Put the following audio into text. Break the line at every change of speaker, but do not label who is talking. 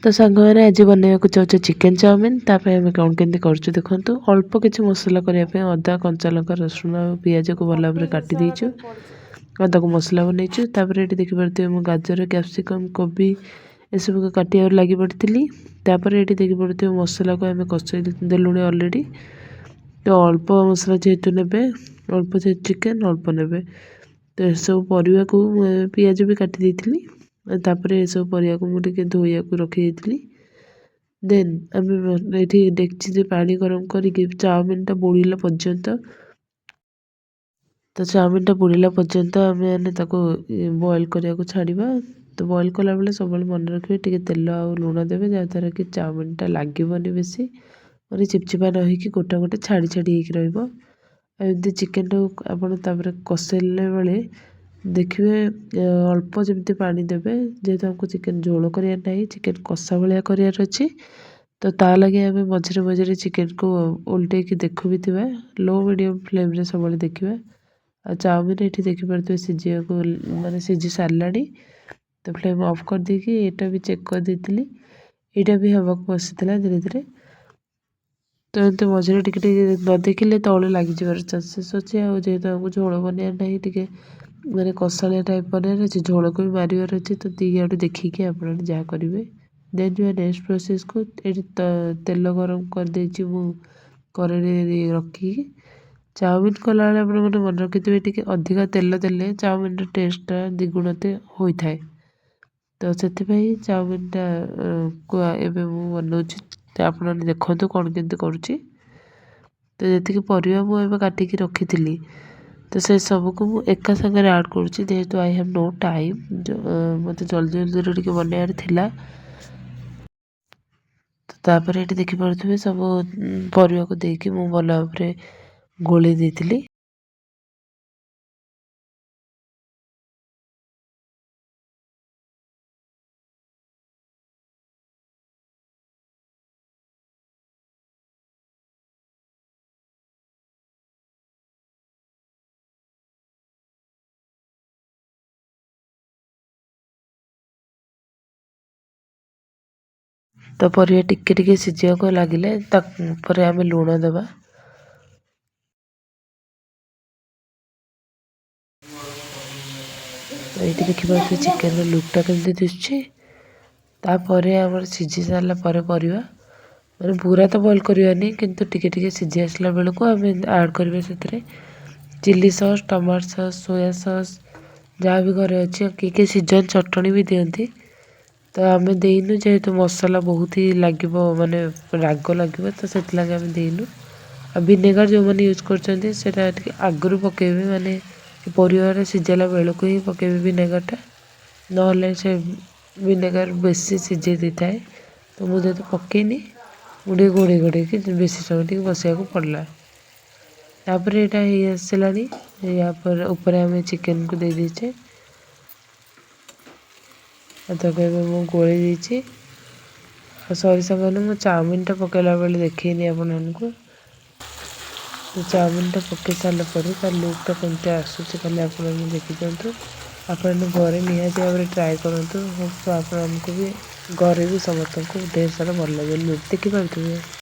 ତ ସାଙ୍ଗମାନେ, ଆଜି ବନେଇବାକୁ ଯାଉଛେ ଚିକେନ୍ ଚାଉମିନ୍। ତା ପାଇଁ ଆମେ କ'ଣ କେମିତି କରୁଛୁ ଦେଖନ୍ତୁ। ଅଳ୍ପ କିଛି ମସଲା କରିବା ପାଇଁ ଅଦା, କଞ୍ଚା ଲଙ୍କା, ରସୁଣ ଆଉ ପିଆଜକୁ ଭଲ ଭାବରେ କାଟି ଦେଇଛୁ ଆଉ ତାକୁ ମସଲା ବନେଇଛୁ। ତାପରେ ଏଠି ଦେଖିପାରୁଥିବେ, ମୁଁ ଗାଜର, କ୍ୟାପ୍ସିକମ୍, କୋବି ଏସବୁକୁ କାଟିବାରେ ଲାଗି ପଡ଼ିଥିଲି। ତାପରେ ଏଠି ଦେଖିପାରୁଥିବେ, ମସଲାକୁ ଆମେ କଷେଇ ଦେଲୁଣି ଅଲରେଡ଼ି। ତ ଅଳ୍ପ ମସଲା ଯେହେତୁ ନେବେ, ଅଳ୍ପ ଯେହେତୁ ଚିକେନ୍ ଅଳ୍ପ ନେବେ, ତ ଏସବୁ ପରିବାକୁ ମୁଁ ପିଆଜ ବି କାଟି ଦେଇଥିଲି। ତାପରେ ଏସବୁ ପରିବାକୁ ମୁଁ ଟିକେ ଧୋଇବାକୁ ରଖିଦେଇଥିଲି। ଦେନ୍ ଆମେ ଏଠି ଡେକ୍ଚିରେ ପାଣି ଗରମ କରିକି ଚାଉମିନଟା ବୁଡ଼ିଲା ପର୍ଯ୍ୟନ୍ତ, ତ ଚାଉମିନଟା ବୁଡ଼ିଲା ପର୍ଯ୍ୟନ୍ତ ଆମେ ମାନେ ତାକୁ ବଏଲ୍ କରିବାକୁ ଛାଡ଼ିବା। ତ ବଏଲ୍ କଲାବେଳେ ସବୁବେଳେ ମନେ ରଖିବେ, ଟିକେ ତେଲ ଆଉ ଲୁଣ ଦେବେ, ଯାହାଦ୍ୱାରା କି ଚାଉମିନଟା ଲାଗିବନି ବେଶୀ, ମାନେ ଚିପଚିପା ନ ହେଇକି ଗୋଟା ଗୋଟେ ଛାଡ଼ି ଛାଡ଼ି ହେଇକି ରହିବ। ଆଉ ଏମିତି ଚିକେନଟାକୁ ଆପଣ ତାପରେ କଷେଇଲା ବେଳେ ଦେଖିବେ, ଅଳ୍ପ ଯେମିତି ପାଣି ଦେବେ, ଯେହେତୁ ଆମକୁ ଚିକେନ ଝୋଳ କରିବାର ନାହିଁ, ଚିକେନ କଷା ଭଳିଆ କରିବାର ଅଛି। ତ ତା ଲାଗି ଆମେ ମଝିରେ ମଝିରେ ଚିକେନକୁ ଓଲଟେଇକି ଦେଖୁ ବି ଥିବା, ଲୋ ମିଡ଼ିୟମ୍ ଫ୍ଲେମ୍ରେ ସବୁବେଳେ ଦେଖିବା। ଆଉ ଚାଉମିନ ଏଠି ଦେଖିପାରୁଥିବେ, ସିଝିବାକୁ ମାନେ ସିଝି ସାରିଲାଣି। ତ ଫ୍ଲେମ୍ ଅଫ୍ କରିଦେଇକି ଏଇଟା ବି ଚେକ୍ କରିଦେଇଥିଲି, ଏଇଟା ବି ହେବାକୁ ବସିଥିଲା ଧୀରେ ଧୀରେ। ତ ଏମିତି ମଝିରେ ଟିକେ ଟିକେ ନ ଦେଖିଲେ ତଳେ ଲାଗିଯିବାର ଚାନ୍ସେସ୍ ଅଛି। ଆଉ ଯେହେତୁ ଆମକୁ ଝୋଳ ବନେଇବାର ନାହିଁ, ଟିକେ ମାନେ କଷାଳିଆ ଟାଇପ୍ ବନେଇବାର ଅଛି, ଝୋଳକୁ ବି ମାରିବାର ଅଛି, ତ ଦୁଇ ଆଡ଼ୁ ଦେଖିକି ଆପଣ ଯାହା କରିବେ। ଦେନ୍ ଯିବା ନେକ୍ସଟ ପ୍ରୋସେସ୍କୁ। ଏଠି ତେଲ ଗରମ କରିଦେଇଛି ମୁଁ କରେଇରେ ରଖିକି। ଚାଉମିନ କଲାବେଳେ ଆପଣ ମନେ ରଖିଥିବେ, ଟିକେ ଅଧିକା ତେଲ ଦେଲେ ଚାଉମିନର ଟେଷ୍ଟଟା ଦ୍ୱିଗୁଣିତ ହୋଇଥାଏ। ତ ସେଥିପାଇଁ ଚାଉମିନଟା କୁ ଏବେ ମୁଁ ବନାଉଛି, ତ ଆପଣମାନେ ଦେଖନ୍ତୁ କ'ଣ କେମିତି କରୁଛି। ତ ଯେତିକି ପରିବା ମୁଁ ଏବେ କାଟିକି ରଖିଥିଲି, ତ ସେ ସବୁକୁ ମୁଁ ଏକା ସାଙ୍ଗରେ ଆଡ଼୍ କରୁଛି, ଯେହେତୁ I have no time, ମୋତେ ଜଲ୍ଦି ଜଲ୍ଦିରେ ଟିକେ ବନେଇବାର ଥିଲା। ତ ତାପରେ ଏଠି ଦେଖିପାରୁଥିବେ, ସବୁ ପରିବାକୁ ଦେଇକି ମୁଁ ଭଲ ଭାବରେ ଗୋଳେଇ ଦେଇଥିଲି। ତ ପରିବା ଟିକେ ଟିକେ ସିଝିବାକୁ ଲାଗିଲେ ତାପରେ ଆମେ ଲୁଣ ଦେବା। ତ ଏଇଠି ଦେଖିପାରୁଥିବେ, ଚିକେନର ଲୁକ୍ଟା କେମିତି ଦିଶୁଛି। ତାପରେ ଆମର ସିଝି ସାରିଲା ପରେ ପରିବା, ମାନେ ପୁରା ତ ବଏଲ୍ କରିବାନି, କିନ୍ତୁ ଟିକେ ଟିକେ ସିଝି ଆସିଲା ବେଳକୁ ଆମେ ଆଡ଼୍ କରିବା ସେଥିରେ chilli sauce, tomato sauce, soya sauce, ଯାହା ବି ଘରେ ଅଛି। ଆଉ କିଏ କିଏ ସିଜନ୍ ଚଟଣି ବି ଦିଅନ୍ତି। ତ ଆମେ ଦେଇନୁ, ଯେହେତୁ ମସଲା ବହୁତ ହି ଲାଗିବ, ମାନେ ରାଗ ଲାଗିବ, ତ ସେଥିଲାଗି ଆମେ ଦେଇନୁ। ଆଉ ଭିନେଗାର ଯେଉଁମାନେ ୟୁଜ୍ କରୁଛନ୍ତି, ସେଇଟା ଟିକେ ଆଗରୁ ପକାଇବେ, ମାନେ ପରିବାରେ ସିଝାଇଲା ବେଳକୁ ହିଁ ପକାଇବେ ଭିନେଗାରଟା, ନହେଲେ ସେ ଭିନେଗାର ବେଶୀ ସିଝେଇ ଦେଇଥାଏ। ତ ମୁଁ ଯେହେତୁ ପକେଇନି, ମୁଁ ଟିକେ ଘୋଡ଼େଇ ଘୋଡ଼େଇକି ବେଶୀ ସମୟ ଟିକେ ବସିବାକୁ ପଡ଼ିଲା। ତାପରେ ଏଇଟା ହେଇ ଆସିଲାଣି, ୟା ପରେ ଉପରେ ଆମେ ଚିକେନକୁ ଦେଇ ଦେଇଛେ ଆଉ ତାକୁ ଏବେ ମୁଁ ଗୋଳେଇ ଦେଇଛି। ଆଉ ସରି ସାଙ୍ଗମାନେ, ମୁଁ ଚାଉମିନଟା ପକାଇଲା ବେଳେ ଦେଖେଇନି ଆପଣମାନଙ୍କୁ। ତ ଚାଉମିନଟା ପକାଇ ସାରିଲା ପରେ ତା ଲୁକ୍ଟା କେମିତି ଆସୁଛି, ଖାଲି ଆପଣମାନେ ଦେଖିଦିଅନ୍ତୁ। ଆପଣମାନେ ଘରେ ନିହାତି ଭାବରେ ଟ୍ରାଏ କରନ୍ତୁ। ହୋପ୍ ଆପଣମାନଙ୍କୁ ବି, ଘରେ ବି ସମସ୍ତଙ୍କୁ ଢେର ସାରା ଭଲ ଲାଗିବ। ଲୁକ୍ ଦେଖିପାରୁଥିବେ।